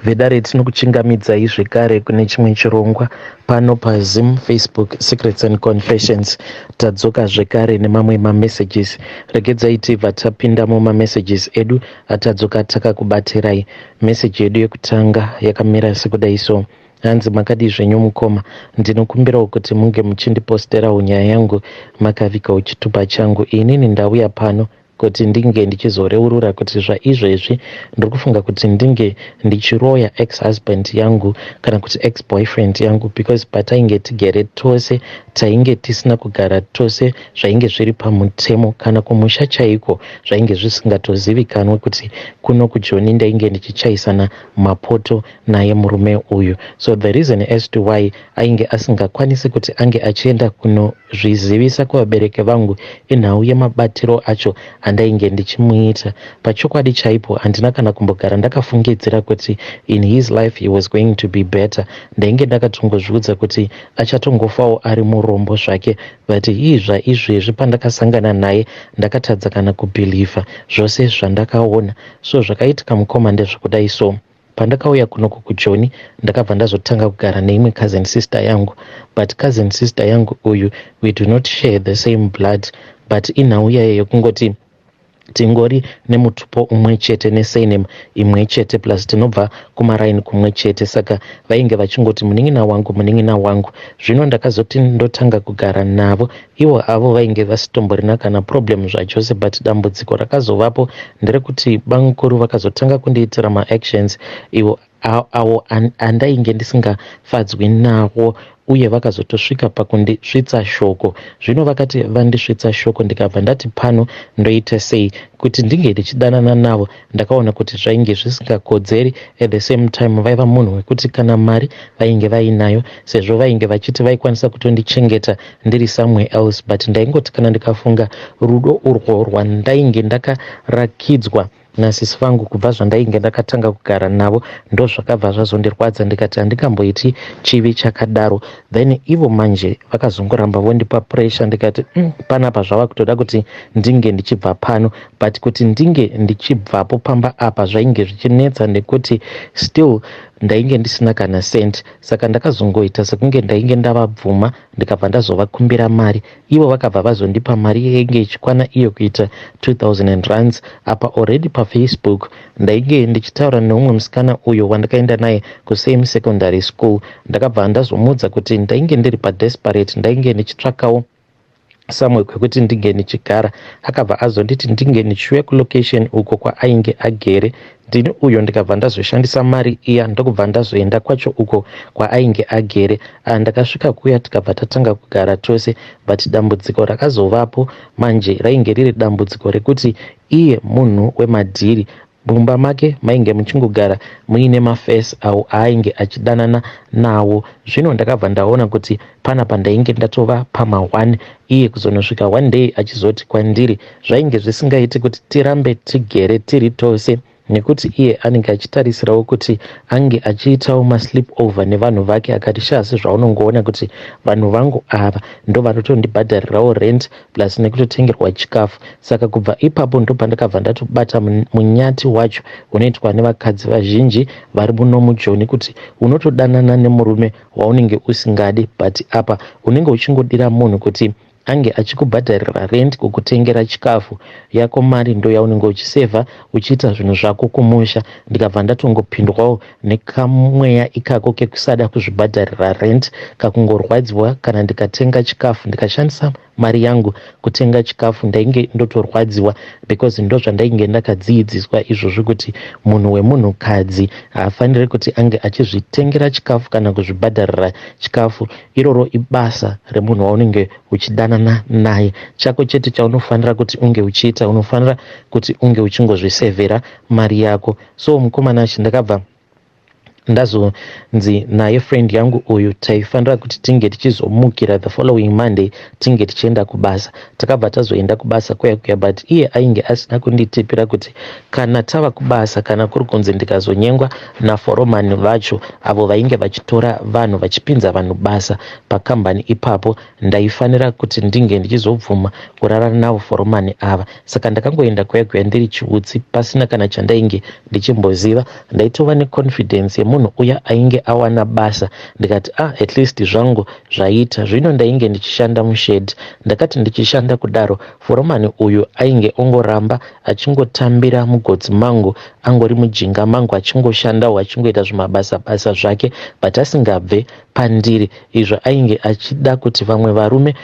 Vedare, tinokuchingamidzai zvekare kune chimwe chirongwa pano paZim Facebook Secrets and Confessions. Tadzoka zvekare nemamwe mamessages. Regedzai tibva tapinda mumamessages edu atadzoka takakubatirai. Meseji yedu yekutanga yakamira sekudai so. Hanzi, "Makadii zvenyu mukoma? Ndinokumbirawo kuti munge muchindiposterawo nyaya yangu makavigawo chitupa changu. Inini ndauya pano kuti ndinge ndichizoreurura kuti zvaizvezvi ndiri kufunga kuti ndinge ndichiroya ex husband yangu kana kuti ex boyfriend yangu, because patainge tigere tose tainge tisina kugara tose zvainge zviri pamutemo. Kana kumusha chaiko zvainge zvisingatozivikanwe kuti kuno kuJoni ndainge ndichichaisana mapoto naye murume uyu. So the reason as to why ainge asingakwanisi kuti ange achienda kunozvizivisa kuvabereki vangu inhau yemabatiro acho andainge ndichimuita. Pachokwadi chaipo handina kana kumbogara ndakafungidzira kuti in his life he was going to be better. Ndainge ndakatongozviudza kuti achatongofawo ari murombo zvake. But ii zvaizvezvi pandakasangana naye ndakatadza kana kubhilivha zvose zvandakaona. So zvakaitika mukoma ndezvekudai so. Pandakauya kunoko kuJoni ndakabva ndazotanga kugara neimwe cousin sister yangu, but cousin sister yangu uyu, we do not share the same blood, but inhau yayo yekungoti tingori nemutupo umwe chete nesurname imwe chete, plus tinobva kumaraini kumwe chete. Saka vainge vachingoti munin'ina wangu, munin'ina wangu. Zvino ndakazoti ndotanga kugara navo, ivo avo vainge vasitomborina kana problem zvachose. But dambudziko rakazovapo nderekuti bamukuru vakazotanga kundiitira maactions ivo awo andainge ndisingafadzwi nawo, uye vakazotosvika pakundisvitsa shoko. Zvino vakati vandisvitsa shoko, ndikabva ndati pano ndoita sei kuti ndinge ndichidanana navo? Ndakaona kuti zvainge zvisingakodzeri. At the same time vaiva munhu wekuti kana mari vainge vainayo, sezvo vainge vachiti vaikwanisa kutondichengeta ndiri somewhere else. But ndaingoti kana ndikafunga rudo urwo rwandainge ndakarakidzwa nasisi vangu kubva zvandainge ndakatanga kugara navo, ndo zvakabva zvazondirwadza. Ndikati handikamboiti chivi chakadaro. Then ivo manje vakazongoramba vondipa pressure. Ndikati, panapa zvava kutoda kuti ndinge ndichibva pano." But kuti ndinge ndichibvapo pamba apa zvainge zvichinetsa, nekuti still ndainge ndisina kana cent. Saka ndakazongoita sekunge ndainge ndavabvuma, ndikabva ndazovakumbira mari. Ivo vakabva vazondipa mari yainge ichikwana iyo kuita 2000 rands. Apa already paFacebook ndainge ndichitaura neumwe musikana uyo wandakaenda naye kusame secondary school. Ndakabva ndazomuudza kuti ndainge ndiri padesperate, ndainge ndichitsvakawo somewhere kwekuti ndinge ndichigara. Akabva azonditi ndinge ndichiuya kulocation uko kwaainge agere. Ndini uyo ndikabva ndazoshandisa mari iya, ndokubva ndazoenda kwacho uko kwaainge agere. Ndakasvika kuya, tikabva tatanga kugara tose. But dambudziko rakazovapo manje rainge riri dambudziko rekuti iye munhu wemadhiri. Mumba make mainge muchingogara muine mafesi awo aainge achidanana nawo. Zvino ndakabva ndaona kuti panapa ndainge ndatova pama1. Iye kuzonosvika one day achizoti kwandiri zvainge zvisingaiti kuti tirambe tigere tiri tose, nekuti iye anenge achitarisirawo kuti ange achiitawo masleep over nevanhu vake. Akati, "Sha, sezvaunongoona kuti vanhu vangu ava ndo vanotondibhadharirawo rent plus nekutotengerwa chikafu." Saka kubva ipapo ndo pandakabva ndatobata munyati wacho unoitwa nevakadzi vazhinji vari muno muJoni, kuti unotodanana nemurume waunenge usingadi, but apa unenge uchingodira munhu kuti ange achikubhadharira rent, kukutengera chikafu. Yako mari ndo yaunenge uchisevha uchiita zvinhu zvako kumusha. Ndikabva ndatongopindwawo nekamweya ikako kekusada kuzvibhadharira rent, kakungorwadziwa kana ndikatenga chikafu. Ndikashandisa mari yangu kutenga chikafu ndainge ndotorwadziwa, because ndo zvandainge ndakadziidziswa izvozvo, kuti munhu wemunhukadzi haafaniri kuti ange achizvitengera chikafu kana kuzvibhadharira chikafu. Iroro ibasa remunhu waunenge uchidanana naye. Chako chete chaunofanira kuti unge uchiita, unofanira kuti unge uchingozvisevhera mari yako. So mukomana achi ndakabva Ndazonzi naye friend yangu uyu taifanira kuti tinge tichizomukira the following Monday tinge tichienda kubasa. Takabva tazoenda kubasa kuya kuya, but iye ainge asina kunditipira kuti kana tava kubasa, kana kuri kunzi ndikazonyengwa naforomani vacho avo vainge vachitora vanhu vachipinza vanhu basa pakambani ipapo, ndaifanira kuti ndinge ndichizobvuma kurara navo foromani ava. Saka ndakangoenda kuya kuya ndiri chiutsi, pasina kana chandainge ndichimboziva. Ndaitova neconfidence yemunhu uya ainge awana basa. Ndikati, "Ah, at least zvangu zvaita." Zvino ndainge ndichishanda mushed. Ndakati ndichishanda kudaro, foromani uyu ainge ongoramba achingotambira mugotsi mangu, angori mujinga mangu, achingoshandawo, achingoita zvimabasa basa zvake, but asingabve pandiri. Izvo ainge achida kuti vamwe varume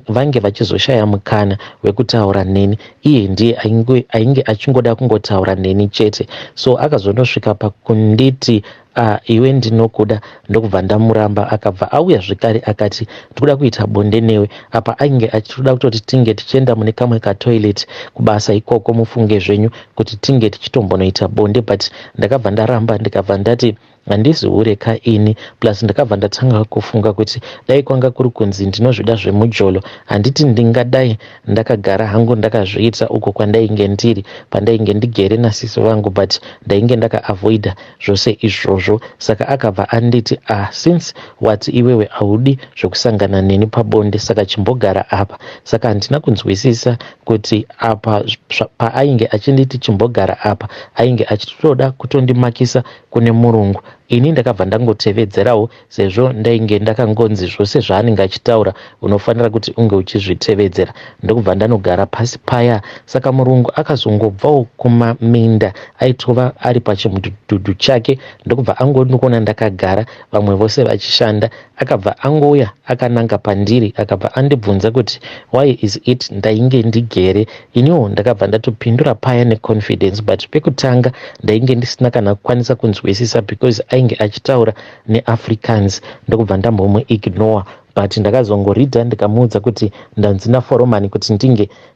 vange vachizoshaya mukana wekutaura neni, iye ndiye ainge achingoda kungotaura neni chete. So akazondosvika pakunditi, "Ah, iwe ndinokuda." Ndokubva ndamuramba. Akabva auya zvekare akati, "Ndikuda kuita bonde newe." Apa ainge achitoda kutoti tinge tichienda mune kamwe katoilet kubasa ikoko, mufunge zvenyu, kuti tinge tichitombonoita bonde, but ndakabva ndaramba. Ndikabva ndati handisi hure ka ini. Plus ndakabva ndatanga kufunga kuti dai kwanga kuri kunzi ndinozvida zvemujolo, handiti ndingadai ndakagara hangu ndakazviita uko kwandainge ndiri, pandainge ndigere nasisi vangu? But ndainge ndakaavoida zvose izvozvo. Saka akabva anditi, "Ah, since wati iwewe haudi zvekusangana neni pabonde, saka chimbogara apa." Saka handina kunzwisisa kuti apa paainge achinditi chimbogara apa, ainge achitoda kutondimakisa kune murungu. Ini ndakabva ndangotevedzerawo, sezvo ndainge ndakangonzi zvose zvaanenge achitaura unofanira kuti unge uchizvitevedzera. Ndokubva ndanogara pasi paya. Saka murungu akazongobvawo kumaminda, aitova ari pachimudhudhu chake, ndokubva angondiona ndakagara, vamwe vose vachishanda. Akabva angouya akananga pandiri, akabva andibvunza kuti why is it ndainge ndigere. Iniwo ndakabva ndatopindura paya neconfidence, but pekutanga ndainge ndisina kana kukwanisa kunzwisisa because ainge achitaura neAfrikaans. Ndokubva ndambomuignore, but ndakazongoridha ndikamuudza kuti ndanzi naforomani kuti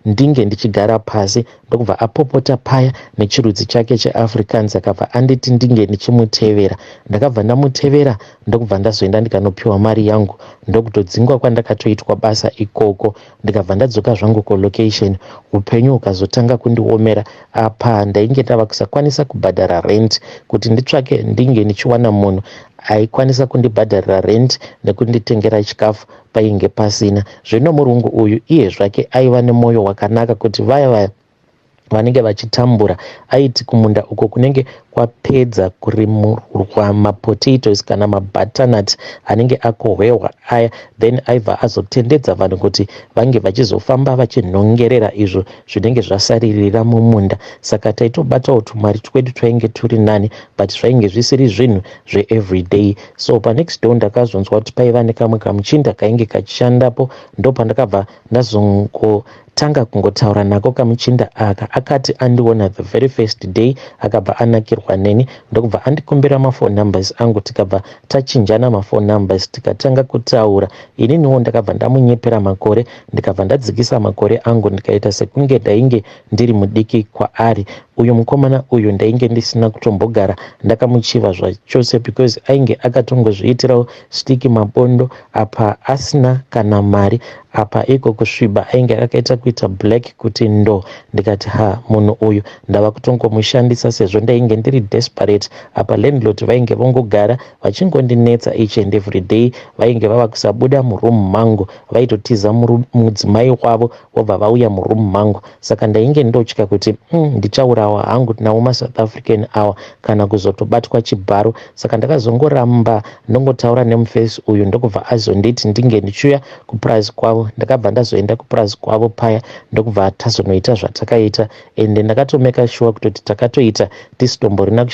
ndinge ndichigara pasi. Ndokubva apopota paya nechirudzi chake cheAfrikaans, akabva anditi ndinge ndichimutevera. Ndakabva ndamutevera, ndokubva ndazoenda ndikanopiwa mari yangu, ndokutodzingwa kwandakatoitwa basa ikoko. Ndikabva ndadzoka zvangu kulocation. Upenyu hukazotanga kundiomera. Apa ndainge ndava kusakwanisa kubhadhara rent. Kuti nditsvake ndinge ndichiwana munhu aikwanisa kundibhadharira rent nekunditengera chikafu, painge pasina. Zvino murungu uyu iye zvake aiva nemwoyo wakanaka kuti vaya vaya vanenge vachitambura, aiti kumunda uko kunenge kwapedza kurimurwa mapotatoes kana mabutternut anenge akohwewa aya, then aibva azotendedza vanhu kuti vange vachizofamba vachinhongerera izvo zvinenge zvasaririra mumunda. Saka taitobatawo tumari twedu twainge turi nani, but zvainge zvisiri zvinhu zveeveryday. So panext door ndakazonzwa kuti paiva nekamwe kamuchinda kainge kachishandapo. Ndopandakabva ndazongotanga kungotaura nako kamuchinda aka. Akati andiona the very first day, akabva anakirwa neni, ndokubva andikumbira maphone numbers angu. Tikabva tachinjana maphone numbers, tikatanga kutaura. Ininiwo ndakabva ndamunyepera makore, ndikabva ndadzikisa makore angu, ndikaita sekunge ndainge ndiri mudiki kwaari. Uyu mukomana uyu ndainge ndisina kutombogara ndakamuchiva zvachose, because ainge akatongozviitirawo stiki mabondo, apa asina kana mari, apa iko kusviba ainge akaita kuita black kuti ndo. Ndikati, "Ha, munhu uyu ndava kutongomushandisa," sezvo ndainge ndiri desperate. Apa landlord vainge vongogara vachingondinetsa each and every day. Vainge vava kusabuda muroom mangu, vaitotiza mudzimai wavo vobva vauya muroom mangu. Saka ndainge ndotya kuti ndichaurawa hangu nawo maSouth African awa, kana kuzotobatwa chibharo. Saka ndakazongoramba ndongotaura nemufesi uyu, ndokubva azonditi ndinge ndichiuya kupurazi kwavo. Ndakabva ndazoenda kupurazi kwavo paya, ndokubva tazonoita zvatakaita. Ende ndakatomeka sure kutoti takatoita tisitomborina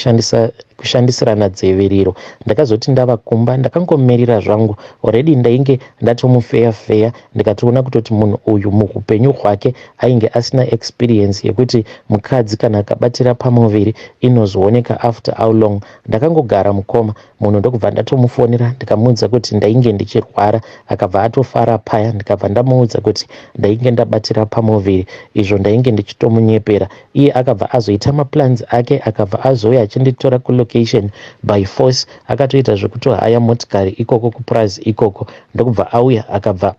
kushandisirana dziviriro. Ndakazoti ndava kumba, ndakangomirira zvangu. Already ndainge ndatomufeya feya, ndikatoona kutoti munhu uyu muupenyu hwake ainge asina experience yekuti mukadzi kana akabatira pamuviri inozooneka after how long. Ndakangogara, mukoma, munhu ndokubva ndatomufonera, ndikamuudza kuti ndainge ndichirwara. Akabva atofara paya. Ndikabva ndamuudza kuti ndainge ndabatira pamuviri, izvo ndainge ndichitomunyepera. Iye akabva azoita maplans ake, akabva azouya achinditora kulocation. kulocation by force. Akatoita zvekutohaya motikari ikoko kupurazi ikoko, ndokubva auya, akabva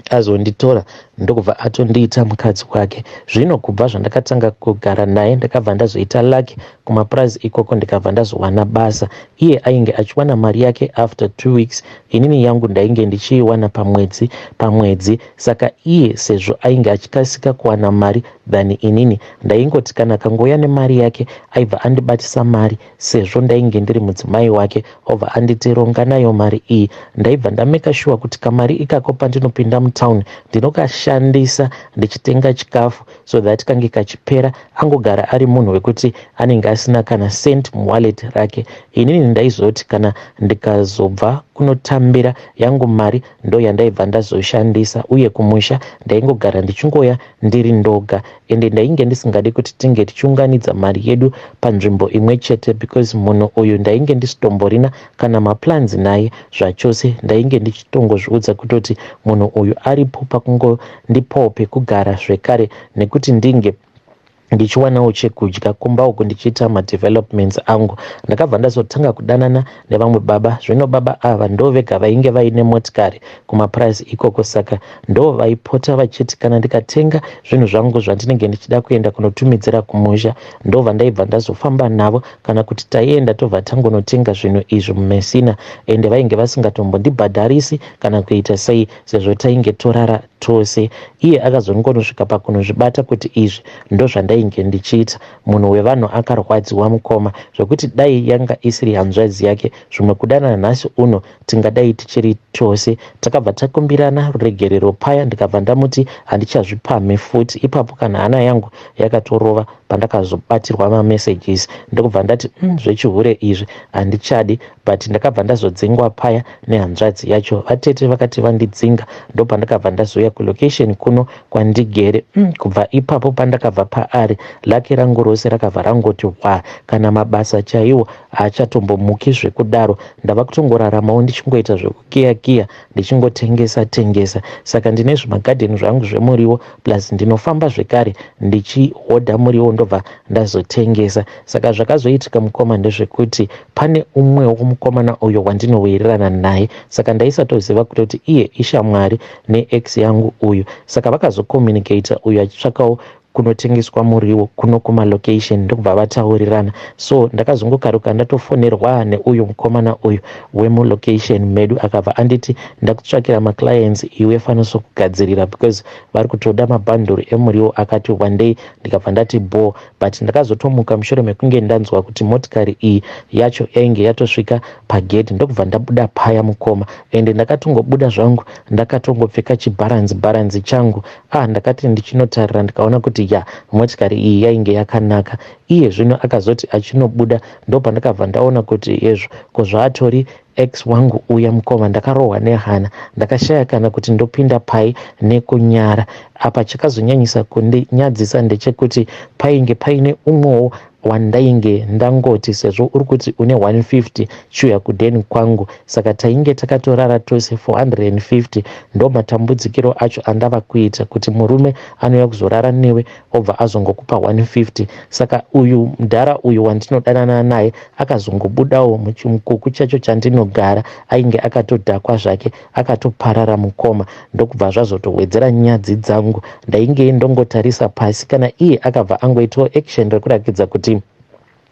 azonditora, ndokubva atondiita mukadzi wake. Zvino kubva zvandakatanga kugara naye, ndakabva ndazoita lucky kumapurazi ikoko, ndikabva ndazowana basa. Iye ainge achiwana mari yake after 2 weeks, inini yangu ndainge ndichiiwana pamwedzi pamwedzi. Saka iye sezvo ainge achikasika kuwana mari than inini, ndaingoti kana akangouya nemari yake, aibva andibatisa mari, sezvo ndainge ndiri mudzimai wake, obva anditi, "Ronga nayo mari iyi." Ndaibva ndameka sure kuti kamari ikako, pandinopinda mutown, ndinokashandisa ndichitenga chikafu so that kange kachipera, angogara ari munhu wekuti anenge asina kana cent muwallet rake. Inini ndaizoti kana ndikazobva kunotambira yangu mari, ndo yandaibva ndazoshandisa. Uye kumusha ndaingogara ndichingoya ndiri ndoga, ende ndainge ndisingadi kuti tinge tichiunganidza mari yedu panzvimbo imwe chete, because munhu uyu ndainge ndisitomborina kana maplans naye zvachose. Ndainge ndichitongozviudza kutoti munhu uyu aripo pakungondipawo pekugara zvekare, nekuti ndinge ndichiwanawo chekudya kumba uku, ndichiita madevelopments angu. Ndakabva ndazotanga kudanana nevamwe baba. Zvino baba ava ndo vega vainge vaine motikari kumapurazi ikoko, saka ndo vaipota vachiti kana ndikatenga zvinhu zvangu zvandinenge ndichida kuenda kunotumidzira kumusha, ndo vandaibva ndazofamba navo, kana kuti taienda tobva tangonotenga zvinhu izvi muMessina. Ende vainge vasingatombondibhadharisi kana kuita sei, sezvo tainge torara tose. Iye akazongonosvika pakunozvibata kuti izvi ndo zvandainge ndichiita. Munhu wevanhu akarwadziwa, mukoma, zvokuti dai yanga isiri hanzvadzi yake, zvimwe kudanana nhasi uno tingadai tichiri tose. Takabva takumbirana ruregerero paya, ndikabva ndamuti handichazvipamhi futi. Ipapo kana hana yangu yakatorova pandakazobatirwa mamessages, ndokubva ndati, Zvechihure izvi handichadi." But ndakabva ndazodzingwa paya nehanzvadzi yacho. Vatete vakati vandidzinga, ndopandakabva ndazouya kulocation kuno kwandigere. Kubva ipapo pandakabva paari, lucky rangu rose rakabva rangoti hwa. Kana mabasa chaiwo haachatombomuki zvekudaro. Ndava kutongoraramawo ndichingoita zvekukiyakiya, ndichingotengesa tengesa. Saka ndine zvimagadheni zvangu zvemuriwo, plus ndinofamba zvekare ndichihodha muriwo, ndobva ndazotengesa. Saka zvakazoitika, mukoma, ndezvekuti pane umwewo mukomana uyo wandinowirirana naye. Saka ndaisatoziva kutoti iye ishamwari neex yangu uyu. Saka vakazocommunicata, uyu achitsvakawo kunotengeswa muriwo kuno kumalocation, ndokubva vataurirana. So ndakazongokaruka ndatofonerwa neuyu mukomana uyu wemulocation medu. Akabva anditi, "Ndakutsvakira maclients, iwe fanosokugadzirira, because vari kutoda mabhanduru emuriwo akati wandei." Ndikabva ndati bo. But ndakazotomuka mushure mekunge ndanzwa kuti motikari iyi yacho yainge yatosvika pagedhi, ndokubva ndabuda paya, mukoma. Ende ndakatongobuda zvangu ndakatongopfeka chibharanzi bharanzi changu. Ah, ndakati ndichinotarira, ndikaona kuti ya, motikari iyi yainge yakanaka. Iye zvino akazoti achinobuda, ndopandakabva ndaona kuti yezvo, ko zvaatori ex wangu uya. Mukoma, ndakarohwa nehana, ndakashaya kana kuti ndopinda pai nekunyara. Apa chakazonyanyisa kundinyadzisa ndechekuti painge paine umwewo wandainge ndangoti, "Sezvo uri kuti une 150, chiuya kudheni kwangu." Saka tainge takatorara tose 450. Ndo matambudzikiro acho andava kuita, kuti murume anouya kuzorara newe, obva azongokupa 150. Saka uyu mudhara uyu wandinodanana naye akazongobudawo muchimukuku chacho chandinogara, ainge akatodhakwa zvake, akatoparara, mukoma. Ndokubva zvazotowedzera nyadzi dzangu. Ndainge ndongotarisa pasi. Kana iye akabva angoitawo action rekurakidza kuti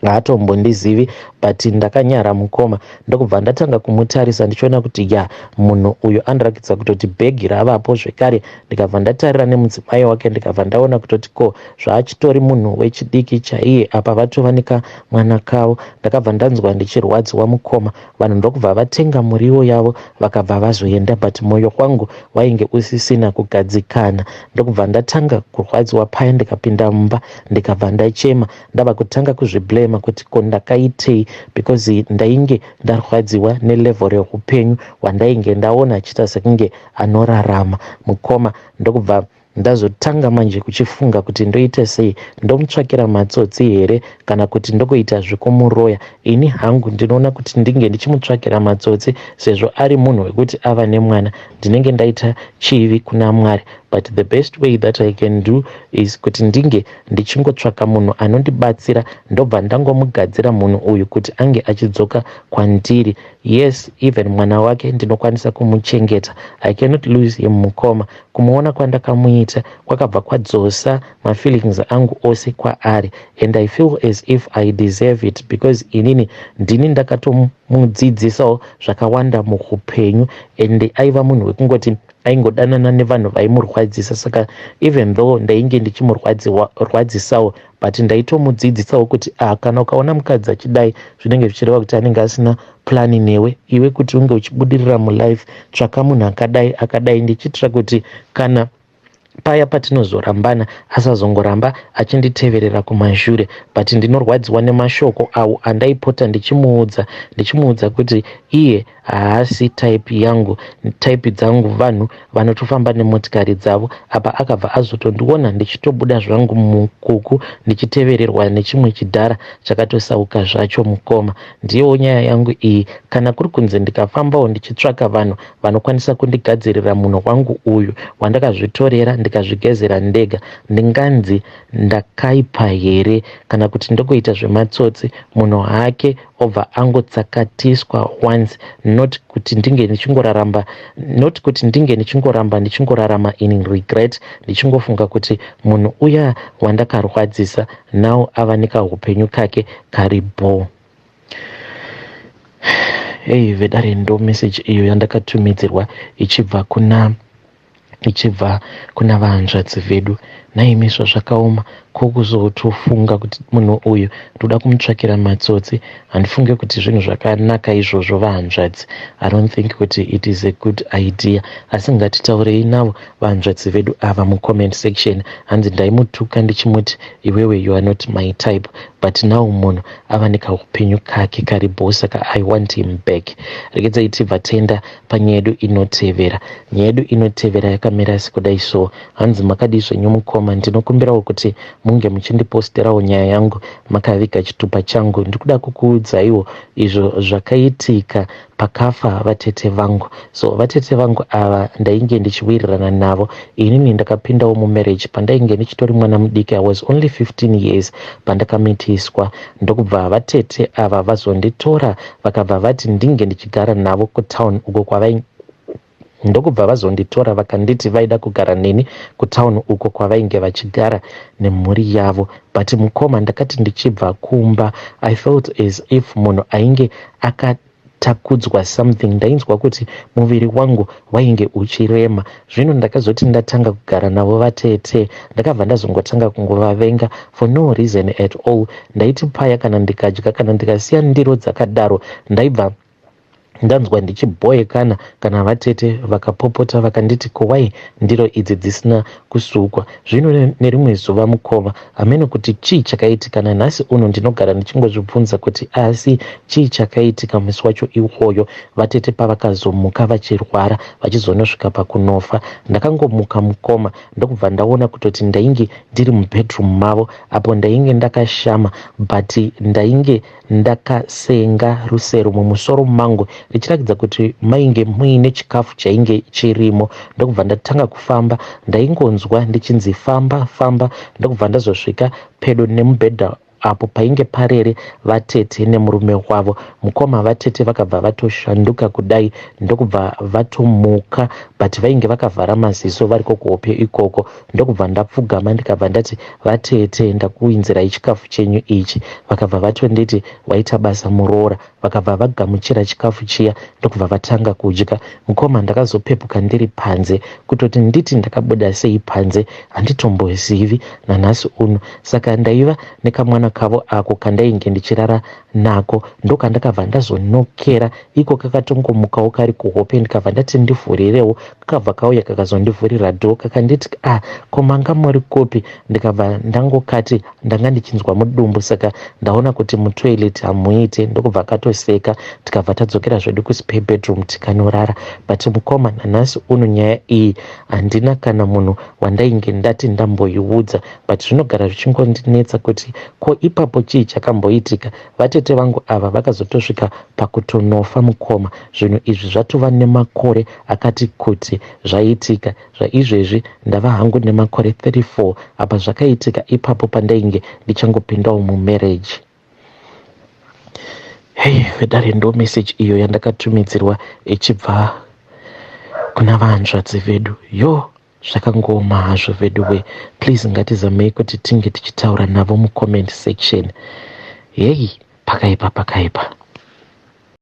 haatombondizivi, but ndakanyara, mukoma. Ndokubva ndatanga kumutarisa ndichiona kuti ya, munhu uyu anorakidza kutoti bhegi ravapo zvekare. Ndikabva ndatarira nemudzimai wake, ndikabva ndaona kutoti ko zvaachitori munhu wechidiki chaiye, apa vatova nekamwana kavo. Ndakabva ndanzwa ndichirwadziwa, mukoma. Vanhu ndokubva vatenga muriwo yavo, vakabva vazoenda, but mwoyo wangu wainge usisina kugadzikana. Ndokubva ndatanga kurwadziwa paya, ndikapinda mumba, ndikabva ndachema. Ndava kutanga kuzviblema kuti ko ndakaitei, because ndainge ndarwadziwa nelevel reupenyu hwandainge ndaona achiita sekunge anorarama, mukoma. Ndokubva ndazotanga manje kuchifunga kuti ndoita sei, ndomutsvakira matsotsi here, kana kuti ndokuita zvekumuroya. Ini hangu ndinoona kuti ndinge ndichimutsvakira matsotsi, sezvo ari munhu wekuti ava nemwana, ndinenge ndaita chivi kuna Mwari. But the best way that I can do is kuti ndinge ndichingotsvaka munhu anondibatsira, ndobva ndangomugadzira munhu uyu kuti ange achidzoka kwandiri. Yes, even mwana wake ndinokwanisa kumuchengeta. I cannot lose him, mukoma. Kumuona kwandakamuita kwakabva kwadzosa mafeelings angu ose kwaari, and I feel as if I deserve it because inini ndini ndakatomudzidzisawo zvakawanda muupenyu, and aiva munhu wekungoti aingodanana nevanhu vaimurwadzisa. Saka even though ndainge ndichimurwadzisawo, but ndaitomudzidzisawo kuti, ah, kana ukaona mukadzi achidai, zvinenge zvichireva kuti anenge asina plani newe iwe kuti unge uchibudirira mulife. Tsvaka munhu akadai akadai, ndichiitira kuti kana paya patinozorambana asazongoramba achinditeverera kumashure. But ndinorwadziwa nemashoko awo andaipota ndichimuudza, ndichimuudza kuti iye haasi type yangu. Type dzangu vanhu vanotofamba nemotikari dzavo. Apa akabva azotondiona ndichitobuda zvangu mukuku ndichitevererwa nechimwe chidhara chakatosauka zvacho. Mukoma, ndiyewo nyaya yangu iyi. Kana kuri kunze ndikafambawo ndichitsvaka vanhu vanokwanisa kundigadzirira munhu wangu uyu wandakazvitorera, ndikazvigezera ndega, ndinganzi ndakaipa here, kana kuti ndokuita zvematsotsi, munhu hake obva angotsakatiswa once, not kuti ndinge ndichingoraramba, not kuti ndinge ndichingoramba ndichingorarama in regret, ndichingofunga kuti munhu uya wandakarwadzisa now ava nekaupenyu kake kari bho? Hei vedare, ndo message iyo yandakatumidzirwa ichibva kuna vahanzvadzi vedu. Naimiswa, zvakaoma. Ko kuzotofunga kuti munhu uyu ndoda kumutsvakira matsotsi? Handifunge kuti zvinhu zvakanaka izvozvo, vahanzvadzi. I don't think kuti it is a good idea, asi ngatitaurei navo vahanzvadzi vedu ava mucomment section. Hanzi, "Ndaimutuka ndichimuti, 'Iwewe, you are not my type,' but now munhu ava nekaupenyu kake karibo, saka I want him back." Regedzai tibva tenda panyaya yedu inotevera. Nyaya yedu inotevera yakamira sekudai so. Hanzi, "Makadii zvenyu mukoma? Ndinokumbirawo kuti munge muchindiposterawo nyaya yangu makaviga chitupa changu. Ndikuda kukuudzaiwo izvo zvakaitika pakafa vatete vangu. So vatete vangu ava ndainge ndichiwirirana navo. Inini ndakapindawo mumarriage pandainge ndichitori mwana mudiki. I was only 15 years pandakamitiswa. Ndokubva vatete ava vazonditora, vakabva vati ndinge ndichigara navo kutown uko kwavai. Ndokubva vazonditora, vakanditi vaida kugara neni kutown uko kwavainge vachigara nemhuri yavo. But mukoma, ndakati ndichibva kumba, I felt as if munhu ainge akatakudzwa something. Ndainzwa kuti muviri wangu wainge uchirema. Zvino ndakazoti ndatanga kugara navo vatete, ndakabva ndazongotanga kungovavenga for no reason at all. Ndaiti paya kana ndikadya, kana ndikasiya ndiro dzakadaro, ndaibva ndanzwa ndichibhoekana. Kana vatete vakapopota, vakanditi, 'Ko why ndiro idzi dzisina kusukwa?' Zvino nerimwe zuva, mukoma, hamene kuti chii chakaitika. Nanhasi uno ndinogara ndichingozvibvunza kuti asi chii chakaitika musi wacho iwoyo vatete pavakazomuka vachirwara, vachizonosvika pakunofa. Ndakangomuka, mukoma, ndokubva ndaona kutoti ndainge ndiri mubedroom mavo, apo ndainge ndakashama, but ndainge ndakasenga rusero mumusoro mangu, richiratidza kuti mainge muine chikafu chainge chirimo. Ndokubva ndatanga kufamba. Ndaingonzwa ndichinzi, 'Famba, famba.' Ndokubva ndazosvika pedo nemubhedha apo painge parere vatete nemurume wavo. Mukoma, vatete vakabva vatoshanduka kudai, ndokubva vatomuka, but vainge vakavhara maziso variko kuhope ikoko. Ndokubva ndapfugama, ndikabva ndati, 'Vatete, ndakuinzirai chikafu chenyu ichi.' Vakabva vatonditi, 'Waita basa, muroora.' Vakabva vagamuchira chikafu chiya, ndokubva vatanga kudya. Mukoma, ndakazopepuka ndiri panze. Kutoti nditi ndakabuda sei panze, handitombozivi nanhasi uno. Saka ndaiva nekamwana kavo ako kandainge ndichirara nako, ndokandakabva ndazonokera iko. Kakatongomukawo kari kuhope, ndikabva ndati ndivhurirewo. Kakabva kauya, kakazondivhurira door, kakanditi, 'Ah, ko manga muri kupi?' Ndikabva ndangokati, 'Ndanga ndichinzwa mudumbu, saka ndaona kuti mutoilet hamuite.' Ndokubva katoseka, tikabva tadzokera zvedu kuspare bedroom, tikanorara. But mukoma, nanhasi uno nyaya iyi handina kana munhu wandainge ndati ndamboiudza, but zvinogara zvichingondinetsa kuti ko ipapo chii chakamboitika." Vatete Tete vangu ava vakazotosvika pakutonofa mukoma. Zvinhu izvi zvatova nemakore akati kuti zvaitika. Zvaizvezvi ndava hangu nemakore 34 apa zvakaitika ipapo pandainge ndichangopindawo mumarriage. Hey, vedare ndo message iyo yandakatumidzirwa ichibva kuna vahanzvadzi vedu. Yo, zvakangooma hazvo veduwe. Please ngatizamei kuti tinge tichitaura navo mucomment section. Heyi, pakaipa pakaipa.